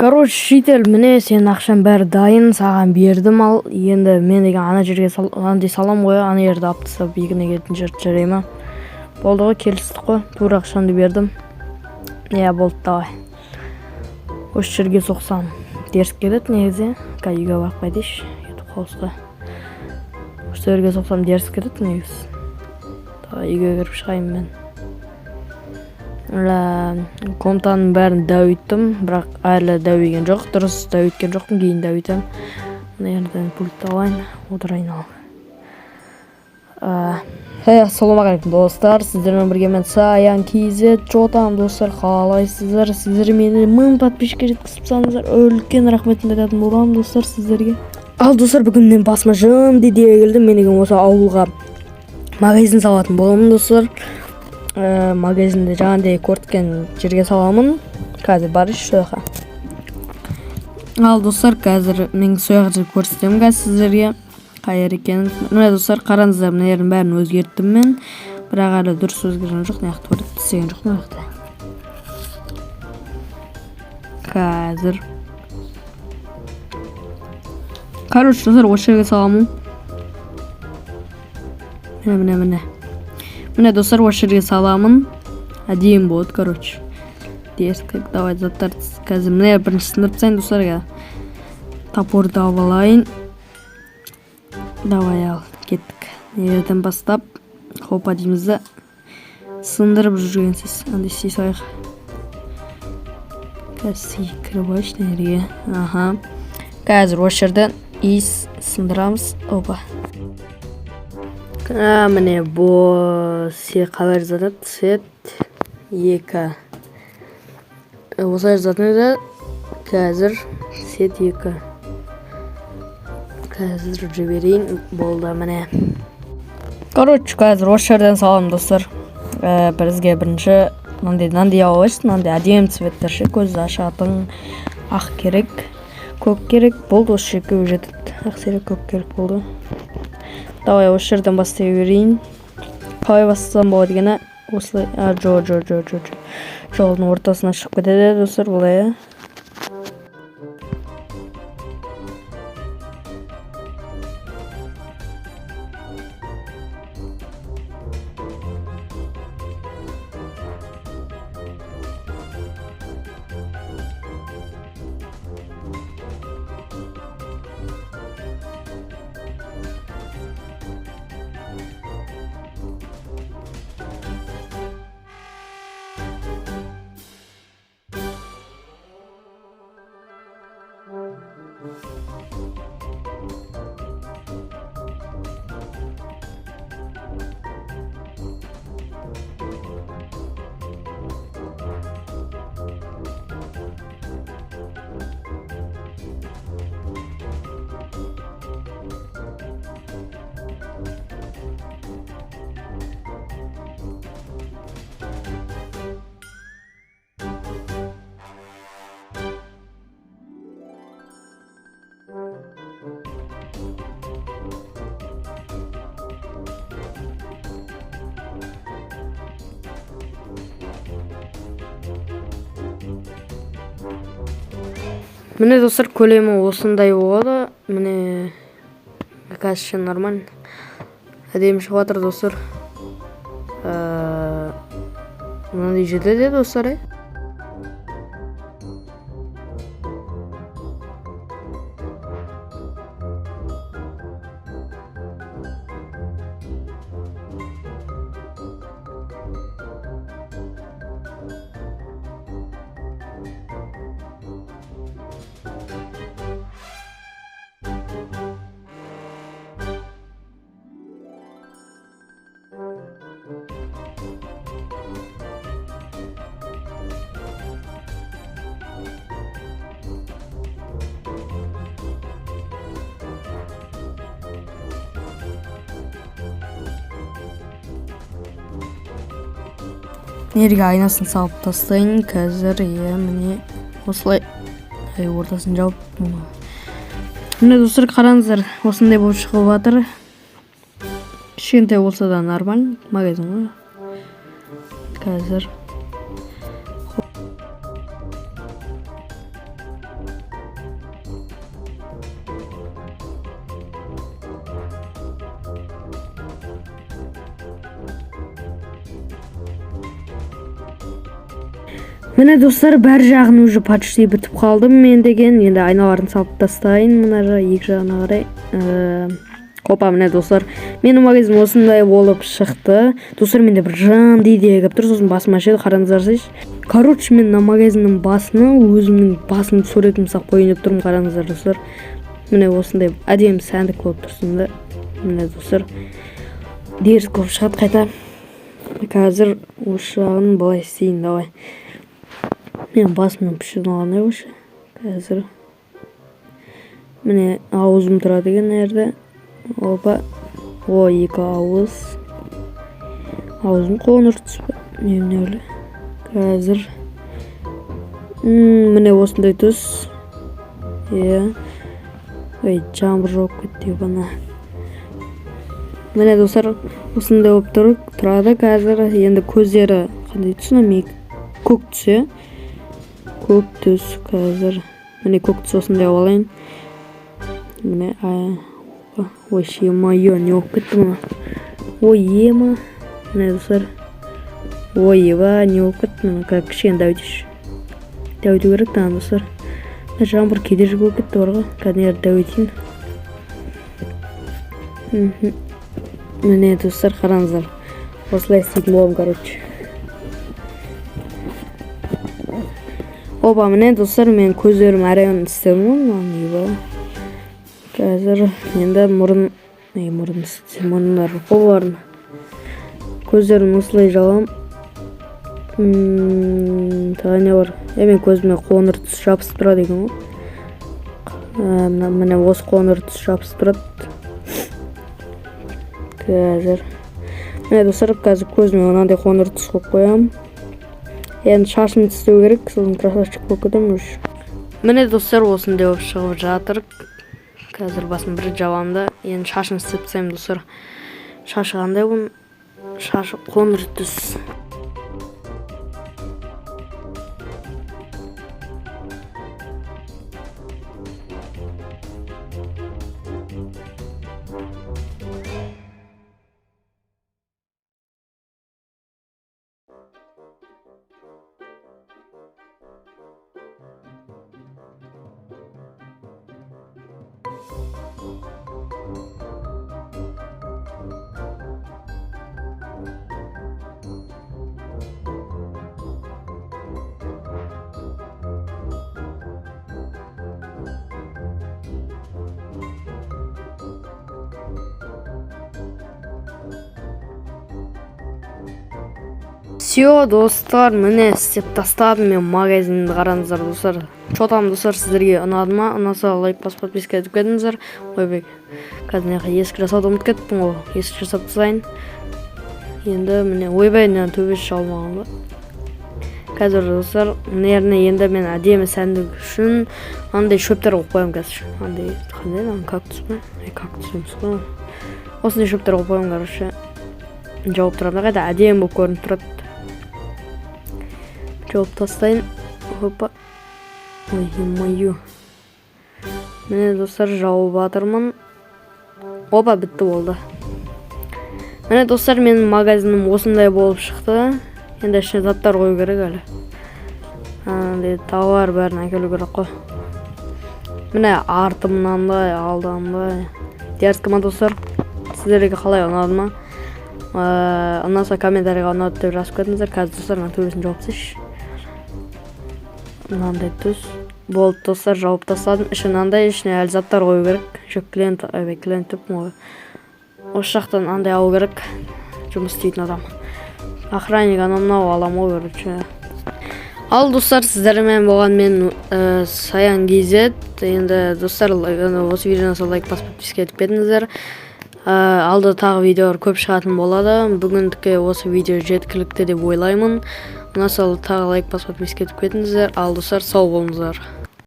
Короче, житель, міне, сенің ақшаң бәрі дайын, саған бердім. Ал енді мен деген ана жерге андай салам ғой, ана жерді алып тастап, екіге кететін жерді. Жарай ма? Болды ғой, келістік қой, тура ақшаңды бердім, иә. Болды, давай. Осы жерге соқсам, дерсіп кетеді негізі. Қазір үйге барып қайтайыншы, ютуб хаусқа. Осы жерге соқсам, дерсіп кетеді негізі. Давай, үйге кіріп шығайын мен. Комнатаның бәрін дәу еттім, бірақ әлі дәу еткен жоқ, дұрыс дәу еткен жоқпын, кейін дәу етемін. Мына жерден пультті алайын, отырайын. Ал ассалаумағалейкум, достар! Сіздермен бірге мен, Саян KZ. Чё там, достар, қалайсыздар? Сіздер мені 1000 подписчикке жеткізіп тастадыңыздар, үлкен рахметімді айтатын боламын, достар, сіздерге. Ал, достар, бүгін мен басыма жынды идея келді. Мен деген осы ауылға магазин салатын боламын, достар. Магазинді жаңағыдай көрсеткен жерге саламын. Қазір барайыншы сол жаққа. Ал, достар, қазір мен сол жақ жерді көрсетемін қазір сіздерге, қай жер екенін. Міне, достар, қараңыздар, мына жердің бәрін өзгерттім мен, бірақ әлі дұрыс өзгерген жоқ. Мына жақта істеген жоқ, мына жақта қазір. Короче, достар, осы жерге саламын. Міне, міне, міне, міне, достар, осы жерге саламын, әдемі болады. Короче, дерзко. Давай, заттарды қазір міне бірінші сындырып тастайын, достар. Топорды алып алайын. Давай, ал, кеттік. Мына жерден бастап, хопа дейміз да, сындырып жүргенсіз андай істей салайық. Қазір кіріп алайыншы мына жерге. Аха, қазір осы жерден и сындырамыз. Опа, а, міне, бұл се қалай жазады? Сет 2, осылай жазатын еді. Қазір сет 2, қазір жіберейін. Болды, міне. Короче, қазір осы жерден саламын, достар. Бізге бірінші мынандай, мынандай алып алайыншы, мынандай әдемі цветтер ше, көзді ашатын. Ақ керек, көк керек, болды, осы екеуі жетеді. Ақ керек, көк керек, болды. Давай, осы жерден бастай берейін. Қалай бастасам болады екен? Осылай. А, жо, жо, жо, жо, жо, жолдың ортасына шығып кетеді, достар, былай, иә. Міне, достар, көлемі осындай болады. Міне, қазірше нормально, әдемі шығып жатыр, достар. Мынандай жетеді, достар, иә. Жерге айнасын салып тастайын қазір, иә. Міне, осылай. Ай, ортасын жауып. Міне, достар, қараңыздар, осындай болып шығып жатыр. Кішкентай болса да, нормально магазин ғой қазір. Міне, достар, бәр жағын уже почти бітіп қалдым мен деген. Енді айналарын салып тастайын мына жақ, екі жағына қарай. Опа, міне, достар, менің магазин осындай болып шықты. Достар, менде бір жанды идея келіп тұр, сосын басыма ашады, қараңыздаршы. Короче, мен мына магазиннің басына өзімнің басымды, суретімді салып қояйын деп тұрмын. Қараңыздар, достар, міне, осындай әдемі сәндік болып тұрсын да. Міне, достар, дерзкий болып шығады қайта. Қазір осы жағын былай істейін. Давай, мен басымнан пішін алғандай вообще. Қазір, міне, ауызым тұрады екен мына жерде. Опа, о, екі ауыз, аузым қоңыр түс па, не, не. Қазір, міне, осындай түс, иә. Ой, жаңбыр жауып кетті, ебана. Міне, достар, осындай болып тұр, тұрады. Қазір енді көздері қандай түс? Мына көк түс, иә, көк түс. Қазір, міне, көк түс осындай қылып алайын. Міне, ой, ё-моё, не болып кетті мына? Ой, ема, міне, достар. Ой, еба, не болып кетті мына? Қазір кішкене дәу етейінші, дәу ету керек та, достар. Мына жаңбыр кедергі болып кетті бар ғой. Қазір дәу етейін. Міне, достар, қараңыздар, осылай істейтін боламын, короче. Опа, міне, достар, мен көздерім әрең істедім ғой мынаны, еба. Қазір енді мұрын, ей, мұрын, мұрындар жоқ қой бұлардың. Көздерін осылай жабамын. Тағы не бар? Е, мен көзіме қоңыр түс жабысып тұрады екен ғой. Мына, міне, осы қоңыр түс жабысып тұрады. Қазір, міне, достар, қазір көзіме мынандай қоңыр түс қойып қоямын. Енді шашымды істеу керек, сосын красавчик болып кетемін уже. Міне, достар, осындай болып шығып жатыр. Қазір басын бір жабамын да, енді шашын істеп тастаймын. Достар, шашы қандай бұның? Шашы қоңыр түс. Все, достар, міне, істеп тастадым мен магазинді. Қараңыздар, достар. Че там, достар, сіздерге ұнады ма? Ұнаса, лайк басып, подписка етіп кетіңіздер. Ойбай, қазір мына жаққа есік жасауды ұмытып кеттім ғой, есік жасап тастайын енді. Міне, ойбай, мына төбесі жабылмаған ба? Қазір, достар, наверное, енді мен әдемі сәндік үшін андай шөптер қойып қоямын. Қазір андай қандай ана, кактус па? Ай, кактус емес қой, осындай шөптер қойып қоямын. Короче, жауып тұрамын да, қайта әдемі болып көрініп тұрады. Жауып тастайын. Опа, ой, ё-моё, міне, достар, жауып жатырмын. Опа, бітті, болды. Міне, достар, менің магазинім осындай болып шықты. Енді ішіне заттар қою керек әлі, андай товар бәрін әкелу керек қой. Міне, арты мынандай, алды андай. Дерзкий ма, достар? Сіздерге қалай, ұнады ма? Ұнаса, комментарийға ұнады деп жазып кетіңіздер. Қазір, достар, мына төбесін жауып тастайыншы. Мынандай түс болды, достар, жауып тастадым. Іші мынандай, ішіне әлі заттар қою керек еще. Клиент, ойбай, клиент деппін ғой, осы жақтан андай алу керек, жұмыс істейтін адам, охранник, анау мынау аламын ғой, короче. Ал, достар, сіздермен болған мен, Саян KZ. Енді, достар, осы видеоны лайк басып, подписка етіп кетіңіздер. Алда тағы видеолар көп шығатын болады. Бүгіндікке осы видео жеткілікті деп ойлаймын. Ұнаса, тағы лайк басып, подписка етіп кетіңіздер. Ал, достар, сау болыңыздар.